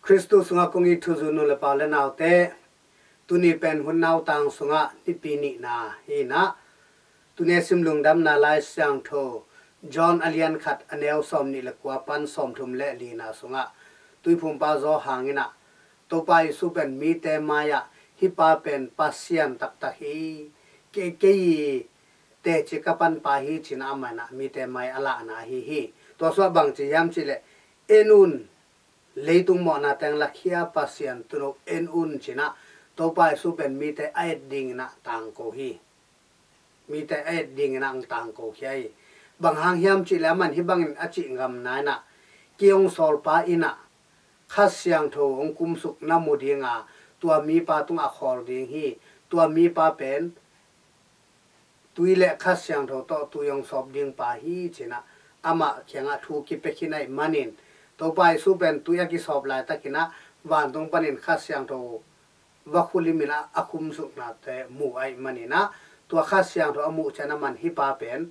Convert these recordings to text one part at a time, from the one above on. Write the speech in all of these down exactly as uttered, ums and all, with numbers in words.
Khristu sungah kong it thuzui nu le pa le naute, tuni pen hun nautang sungah nipi nihna hi inah, tuni a sim lungdamna Lai Siangtho John a lian khat a neu sawm nih le kua pan sawm thum le lina sungah Tuiphumpa Zawhang inah, Topa Jesu pen mite mai-ah hih pa pen Pasian taktak hi, kei, kei teci ka panpa hi ci-in amah inah mite mai a lahna ahi hi. Tua sungah bang ci hiam cih leh, en un, leitung mawhna teng lakhia Pasian Tuuno en un ci-in ah Topa Jesu pen mite a et ding inah tangko hi. Mite a et ding inah ang tangko khia hi. Bang hang hiam cih leh aman hih bangin a cih ngamna inah, kei hong sawlpa inah Kha Siangtho hong kumsuk na mu ding a, tua mipa tungah khawl ding hi. Tua mipa pen tui le Kha Siangtho tawh tui hong sawp ding pa hi ci-in ah amah kiangah thu kipia khin ahih manin, Topa Jesu pen tui a kisawp laitak inah vantung panin Kha Siangtho va khulim inah a kumsuknate mu ahih manin ah, tua Kha Siangtho a muh ciang aman hih pa pen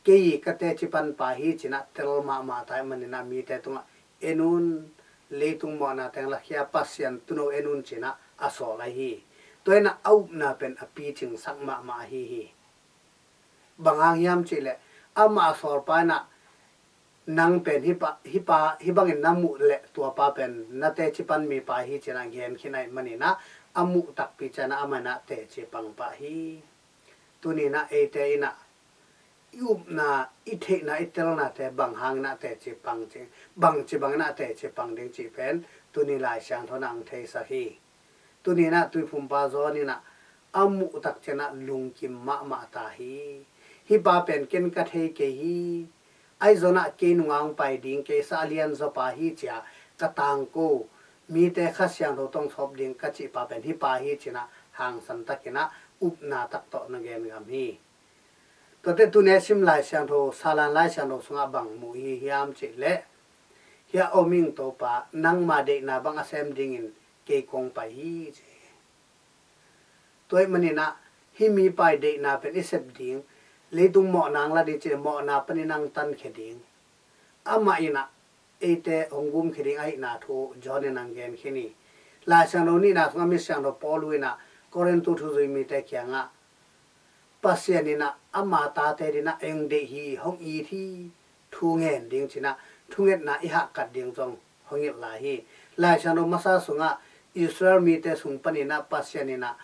kei ka teci panpa hi ci-in ah tel mahmah ta ahih manin ah mite tungah en un, leitung mawhna teng lakhia Pasian Tuuno en un ci-in ah a sawl ahi hi. Tua inah a upna pen a picingsak mahmah ahi hi. Bang hang hiam cih leh, amah a sawlpa inah nang pen hih pa, hih pa, hih bangin na muh leh tua pa pen na teci pan mipa hi ci-in ah gen khin ahih manin ah, a muh takpi ciang ah amah inah teci pang pah hi. Tuni inah eite inah i upna, i theihna, i telnate bang hang inah teci pang ci, bangci bang inah teci pang ding cih pen tuni Lai Siangtho inah ang theisak hi. Tuni inah Tuiphumpa John inah a muh tak ciang ah lungkim mahmah ta hi. Hih pa pen ken ka thei kei hi. Ahi zongin ah kei nungah hong pai ding, kei sa a lianzaw pa hi ci-a ka tangko, mite Kha Siangtho tawh hong sawp ding ka cih pa pen hih pa hi ci-in ah hangsan tak inah upna tak tawh na gen ngam hi. Tuate tuni a sim Lai Siangtho, Salan Lai Siangtho sungah bang mu hi hiam cih leh, hih a om ing Topa, nangma deihna bang a sem dingin kei kong pai hi ci hi. Tua ahih manin ah hih mipa i deihna pen i sep ding, leitung mawhna ang la ding cih leh mawhna panin ang tankhia ding, amah inah eite hong gumkhia ding ahihna thu John in ang gen khin hi. Lai Siangtho nihna sungah mi siangtho Paul inah Korintu thuzui mite kiangah, Pasian inah ama tate dingin ah eng deih hi, hong it hi, thu ngen ding ci-in ah thungetna i hahkat ding zong hong hilh lai hi. Lai Siangtho masa sungah Israel mite sung panin ah Pasian inah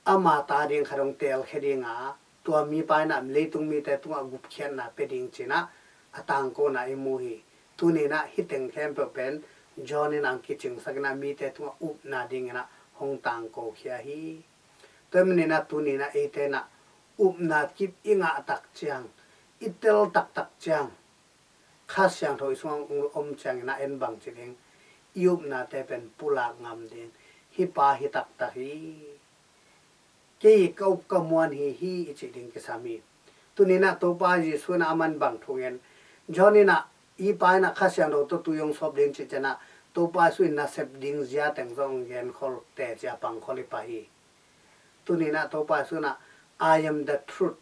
ama ta ding khat hong teelkhia ding a, tua mipa inah leitung mite tungah gupkhiatna pia ding ci-in ah a tangkona i mu hi. Tuni inah hih teng khempeuh pen John in ang kicingsak inah mite tungah upna dingin ah hong tangko khia hi. Tua ahih manin ah tuni inah eite inah upna kip i ngah tak ciang, i tel taktak ciang, Kha Siangtho i sungah hong om ciangin ah en bangci ding, i upnate pen pulak ngam ding, hih pa hi taktak hi, kei ka up ka muan hi hi i cih ding kisam hi. Tuni inah Topa Jesu inah aman bang thu ngen, John inah hih pa inah Kha Siangtho tawh tui hong sawp ding cih ciang ah Topa Jesu in nasep ding zia teng zong hong genkhol, teci a pangkhol i pa hi. Tuni inah Topa Jesu inah, I am the truth.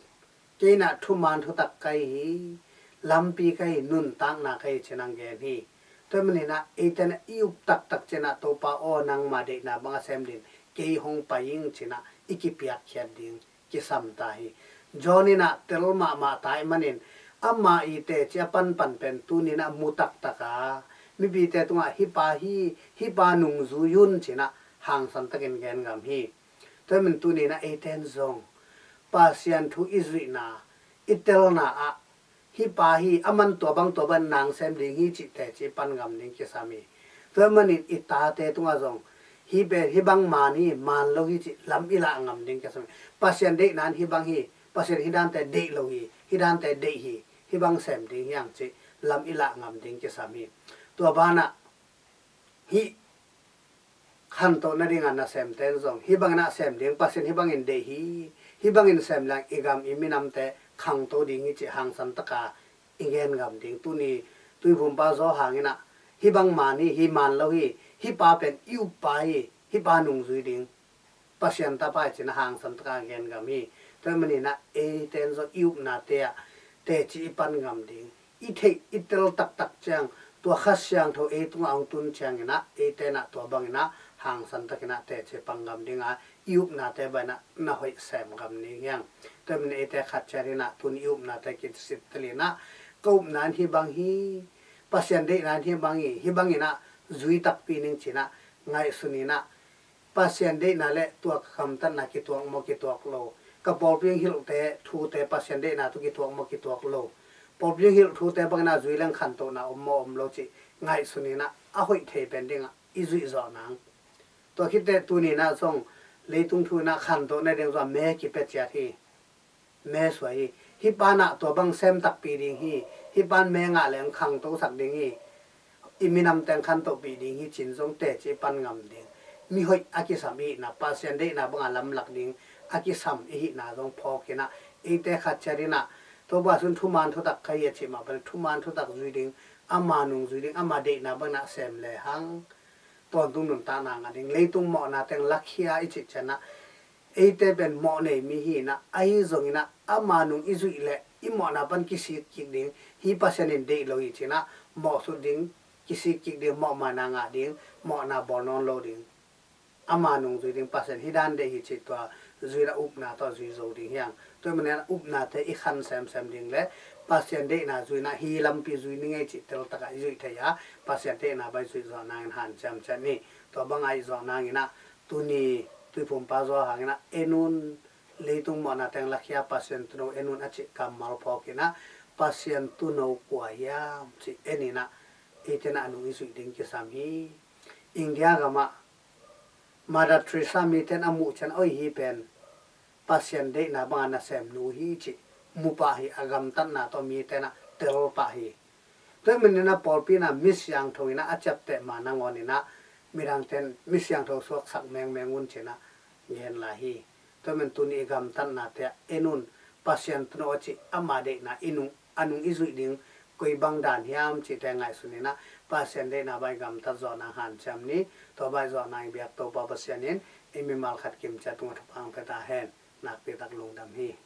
Kei inah thuman thutak ka hi hi, lampi ka hi, nuntakna ka hi ci-in ang gen hi. Tua ahih manin ah eite inah i up taktak ciang ah Topa aw, nangma deihna bang a sem dingin kei hong pai ing ci-in ah i kipiakkhiat ding kisam ta hi. John inah tel mahmah ta ahih manin, ama i teci a panpan pen tuni inah mu taktak a, mipite tungah hih pa hi, hih pa nungzui un ci-in ah hangsan takin gen ngam hi. Tua ahih manin tuni inah eite in zong Pasian thu i zuihna, i telna ah hih pa hi, aman tua bang tua bang nang sem ding hi cih teci pan ngam ding kisam hi. Tua ahih manin i tate tungah zong hih pen hih bang man hi, man lo hi cih lam i lah ngam ding kisam hi. Pasian deihna in hih bang hi, Pasian hih dante deih lo hi, hih dante deih hi, hih bang sem ding hi hang cih lam i lah ngam ding kisam hi. Tua banah hih khantoh nading a nasemte in zong hih bangin ah sem ding, Pasian hih bangin deih hi, hih bangin sem leng i gam i minamte khangto ding hi cih hangsan taka i gen ngam ding. Tuni Tuiphumpa Zawhang inah hih bang man hi, hih man lo hi, hih pa pen i up pa hi, hih pa nungzui ding, Pasian tapa hi ci-in ah hangsan taka gen ngam hi. Tua ahih manin ah eite in zong i upnate ah teci i pan ngam ding, i theih i tel taktak ciang Tua Kha Siangtho ei tungah hong tun cianginah eite inah tua banginah hangsan takinah teci pang gam dinga i upnate banginah na hoih sem gam ding hiang. Tua manin eite khat ciat inah tun i upnate kisittel inah ka upna in hih bang hi, Pasian deihna in hih bang hi, hih banginah zui takpi ning cinah ngaihsun inah Pasian deihna le tua ka gamtatna kituak maw kituak lo, ka pawlpi hong hilhte thute Pasian deihna tawh kituak maw kituak lo, pawlpi hong hilh thute banginah zui leng khantohna om maw om lo cih ngaihsun inah a hoih thei pen dingah i zuih zawh nang. Tua khitteh tuninah zong leitung thu inah khantohna ding zong me kipia ciat hi. Me suai hi. Hih panah tua bang sem takpi ding hi. Hih pan me ngah leng khangtosak ding hi. I minam teng khantohpih ding hi cin zong teci pan ngam ding. Mi hoih a kisam i hihna, Pasian deihna banga lamlak ding a kisam i hihna zong phawk inah eite khat ciat inah Topa sun thuman thutak ka hi a cih mah bang thuman thutak zui ding, ama nung zui ding, ama deihna banginah sem lehang tawntung nuntakna ngah ding. Leitung mawhna teng lakhia i cih cianah eite pen mawh nei mi hi inah, ahi zonginah ama nung i zuih leh i mawhna pan kisik kik ding. Hih Pasian in deih lo hi cinah mawh sut ding, kisik kik ding, mawhmaina ngah ding, mawhna bawl nawn lo ding. Ama nung zui ding, Pasian hih dan deih hi cih tua zuinah upna tawh zui zo ding hiang. Tua manin upnate i khan semsem ding le Pasian deihna zuinah hih lampi zui ni ngei cih teltakah i zuih thei a, Pasian deihna bai zuih zawh nangin hanciam ciat ni. Tua banga i zawh nanginah tuni Tuiphumpa zaw hanginah en un, leitung mawhna teng lakhia Pasian tuuno en un a cih kammal phawkinah Pasian tuuno kua hiam cih en inah eite inah a nung i zuih ding kisam hi. India gamah Mother Teresa mite in a muh ciang oi hih pen Pasian deihna banga nasemnu hi cih mu pah hi. A gamtatna tawh mite inah tel pah hi. Tua manin a pawlpi inah mi siangtho inah a ciapteh ma nangawn inah midangte in mi siangtho suaksak mengmeng un cinah gen lai hi. Tua manin tuni i gamtatnate ah en un, Pasian tuuno a cih ama deihna i nung a nung i zuih ding koi bang dan hiam cihte ngaihsun inah Pasian deihna bai gamtat zawh nang hanciam ni. Tua bai zawh nang i biak Topa Pasian in i mimal khat kimciat tungah thupha hong pia ta hen. Nakpi tak lungdam hi.